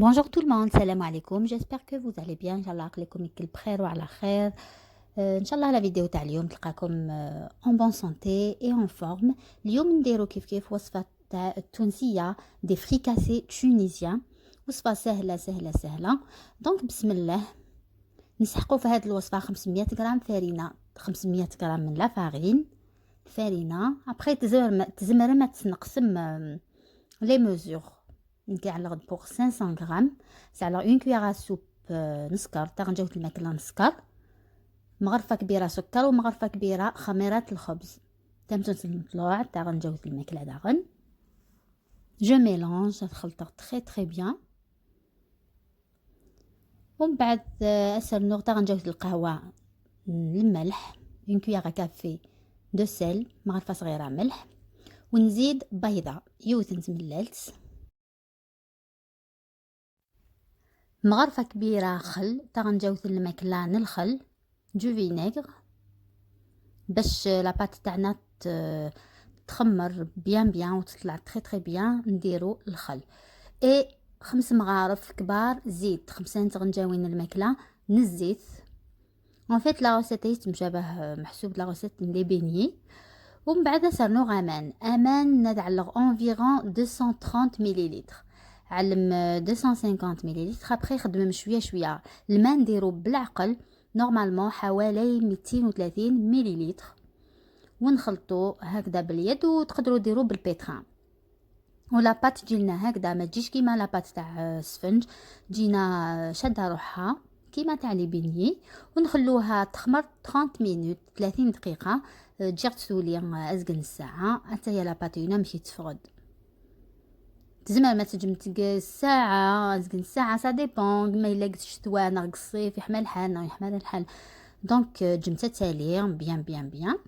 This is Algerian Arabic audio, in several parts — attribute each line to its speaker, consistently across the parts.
Speaker 1: Bonjour tout le monde, السلام عليكم، j'espère que vous allez bien. ان شاء الله عقلكم الكل بخير وعلى خير. ان شاء الله la vidéo تاع اليوم تلقاكم en bonne santé et en forme. اليوم نديرو كيف كيف وصفه تاع التونسيه، des fricassés tunisiens، وصفه سهلة سهلة سهله. donc بسم الله، نسحقوا في هذه الوصفة 500 غرام فرينه، 500 غرام من la farine، فرينه. après تزمر ما تنقسم les mesures نكي على pour 500 غرام، c'est على une cuillère à soupe نسكر تاع نجاوت الماكله، نسكر مغرفه كبيرة سكر ومغرفه كبيرة خميره الخبز، تمتون المطلوع تاع نجاوت الماكلة داغن. je mélange، تخلط très très bien. ومن بعد اسر تاع نجاوت القهوة الملح، une cuillère à café de sel، مغرفه صغيرة ملح، ونزيد بيضه، يوث نتملالت، مغرفة كبيرة خل تاع نجاوت الماكلة الخل، du vinaigre، باش la pâte تاعنا تخمر bien bien وتطلع très très bien. نديرو الخل et 5 مغارف كبار زيت، 5 غنجاوين الماكلة من الزيت. en fait la recette مشابه محسوب la recette les beignets. ومن بعد سرنو غامان امان ندعلغ environ 230 مليلتر، علم 250 مليلتر. après خدمة شوية شويه، الماء نديرو بالعقل، normalement حوالي 230 مليلتر، ونخلطو هكذا باليد وتقدروا ديرو بال pétrin. و la pâte تجينا هكذا، ما تجيش كيما la pâte تاع السفنج، تجينا شاده روحها كيما تاع les beignets. ونخلوها تخمر 30 minutes، 30 دقيقه، تجي تسولي ازقن الساعة حتى هي la pâte ماشي تفرد. تزمر ما تنجم ساعة، ازقن ساعة، ça dépend ما الا قلت الشتوى ناغ الصيف، يحمل الحال ناغ يحمل الحال. donc جمتا تالي bien bien bien.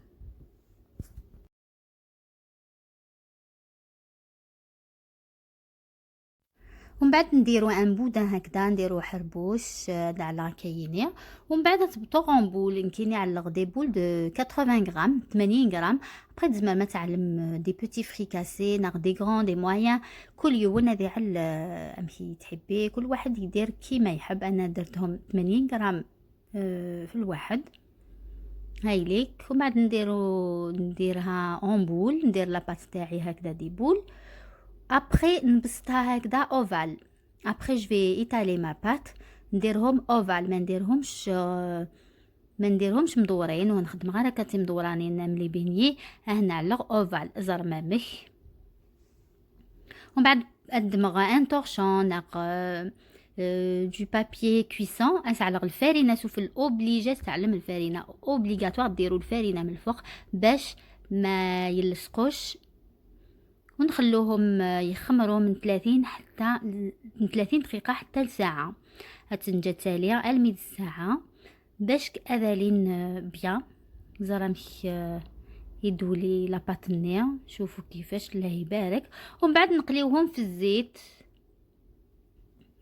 Speaker 1: ومن بعد نديرو un boudin هكذا، نديرو حربوش على كايني، ومن بعد تبطو en boules كايني على des boules de 80 غرام، 80 غرام. après تزمر ما تعلم des petits fricassés ناغ des grands، des moyens، كل يوم هذه على امشي تحبي، كل واحد يدير كيما يحب. انا درتهم 80 غرام في الواحد، هاي ليك. ومن بعد نديرها en boule، ندير la pâte تاعي هكذا des boules، après نبسطها هكذا ovale. après je vais étaler ma pâte، نديرهم ovale، ما نديرهمش مدورين، ونخدم غير هكا مدورانين م les beignets. هنا على ovale زرمامش. ومن بعد ادمغ un torchon ناغ du papier cuisson، اسعلغ الفارينه سوف obligé تعلم الفارينه، obligatoire ديروا الفارينه من الفوق باش ما يلصقوش. ونخلوهم يخمروا من 30 حتى من 30 دقيقة حتى لساعة، هتنجا تالية الميد الساعة باش اذالين bien زرامش يدولي la pâte نيا. شوفوا كيفاش، الله يبارك. ومن بعد نقليوهم في الزيت،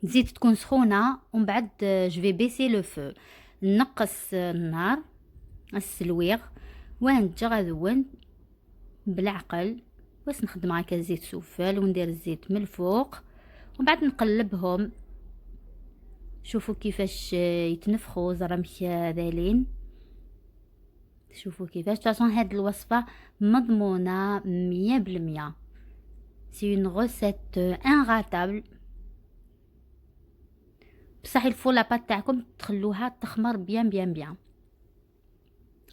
Speaker 1: الزيت تكون سخونة. ومن بعد je vais baisser le feu، نقص النار السلويغ وانجا غادون بالعقل، واش نخدم هكا الزيت سوفل وندير الزيت من الفوق، ومن بعد نقلبهم. شوفوا كيفاش يتنفخوا زرمش ذالين، شوفوا كيفاش. toute façon هاد الوصفة مضمونه 100%، c'est une recette inratable. بصح il faut la pâte تاعكم تخلوها تخمر bien bien bien.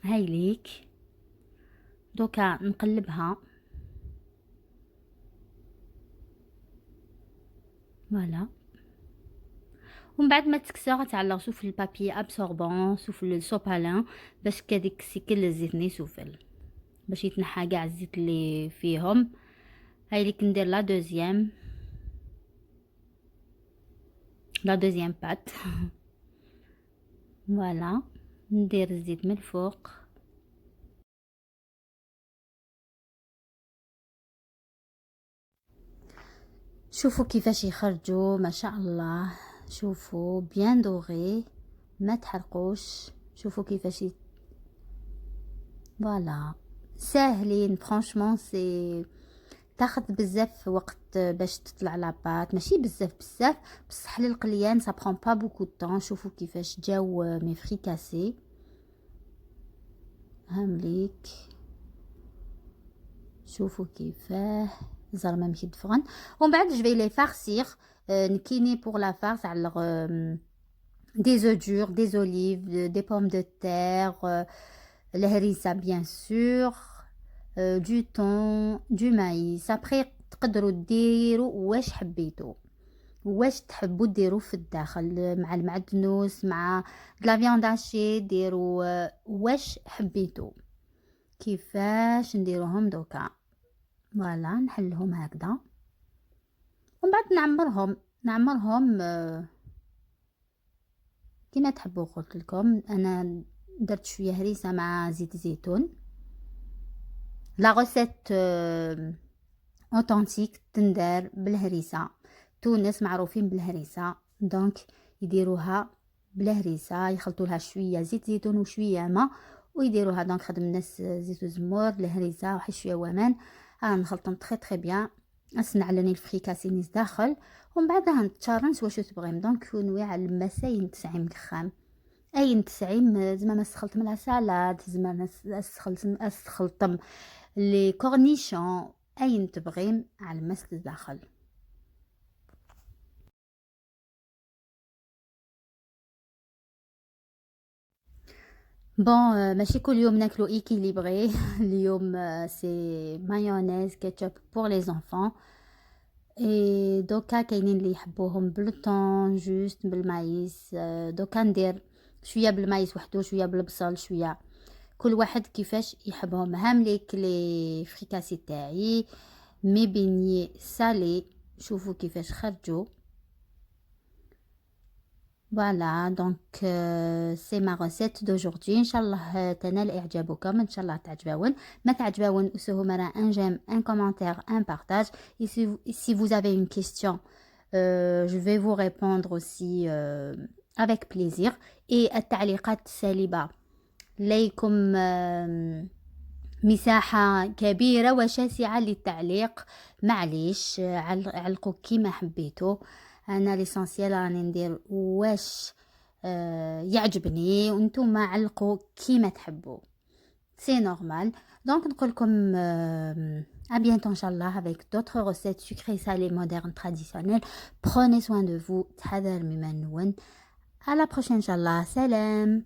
Speaker 1: هاي ليك، دوكا نقلبها، voilà. ومن بعد ما تكسر تعلق سوف ال papier absorbant، سوف ال sopalin، باش كديك سيكل الزيت نيسوفل باش يتنحى كاع الزيت اللي فيهم. هاي ليك ندير la deuxième pâte، voilà، ندير الزيت من الفوق. شوفوا كيفاش يخرجوا، ما شاء الله، شوفوا bien dorés، ما تحرقوش. شوفوا كيفاش voilà، ساهلين franchement. c'est تاخذ بزاف وقت. الوقت باش تطلع la pâte، ماشي بزاف بزاف، بصح للقليان ça prend pas beaucoup de temps. شوفوا كيفاش جاو mes fricassés، هامليك شوفوا كيفاه زرما مشي دفغن. ومن بعد je vais les farcir نكيني pour la farce على des œufs durs، des olives، des pommes de terre، الهريسه bien sûr، du thon، du maïs. après تقدروا ديروا واش حبيتو، واش تحبوا ديروا في الداخل، مع المعدنوس، مع la viande hachée، ديروا واش حبيتو. كيفاش نديروهم دوكا؟ voilà، نحلهم هكذا ومن بعد نعمرهم كما تحبوا. قلت لكم انا درت شوية هريسه مع زيت زيتون. la recette authentique تندار بالهريسه، تونس معروفين بالهريسه، donc يديروها بالهريسه، يخلطوا لها شوية زيت زيتون وشوية ماء ويديروها. donc خدمنا زيت زمور، الهريسه وحي شوية ومان، نخلطهم très très bien. اسنعلني الفريكاسي نيس داخل، ومن بعد نتشارنس واش تبغيم. donc كونوي على المساين تسعيم كخام اين تسعيم، زعما ما سخلت من la salade، زعما ما سخلطم les cornichons، اين تبغيم على المس داخل. bon، ماشي كل يوم ناكلو équilibré. اليوم c'est mayonnaise ketchup pour les enfants، et دوكا كاينين اللي يحبوهم بال thon، juste بال maïs. دوكا ندير شوية بال maïs وحدو، شوية بالبصل، شويه، كل واحد كيفاش يحبهم. هامليك les fricassés تاعي، mes beignets salés، شوفوا كيفاش خرجوا. voilà، donc c'est ma recette d'aujourd'hui. ان شاء الله تنال اعجابكم، ان شاء الله تعجبون. ما تعجبون اسهما un j'aime، un commentaire، un partage. et si vous avez une question، je vais vous répondre aussi avec plaisir. et التعليقات السالبة ليكم مساحة كبيرة وشاسعة للتعليق، معليش علقوا كيما حبيتو. انا l'essentiel راني ندير واش يعجبني، وانتم علقوا كيما تحبوا، c'est normal. donc نقول لكم à bientôt إن شاء الله avec d'autres recettes sucrées، salées، modernes، traditionnelles. prenez soin de vous. تحذر ممن. à la prochaine إن شاء الله، سلام.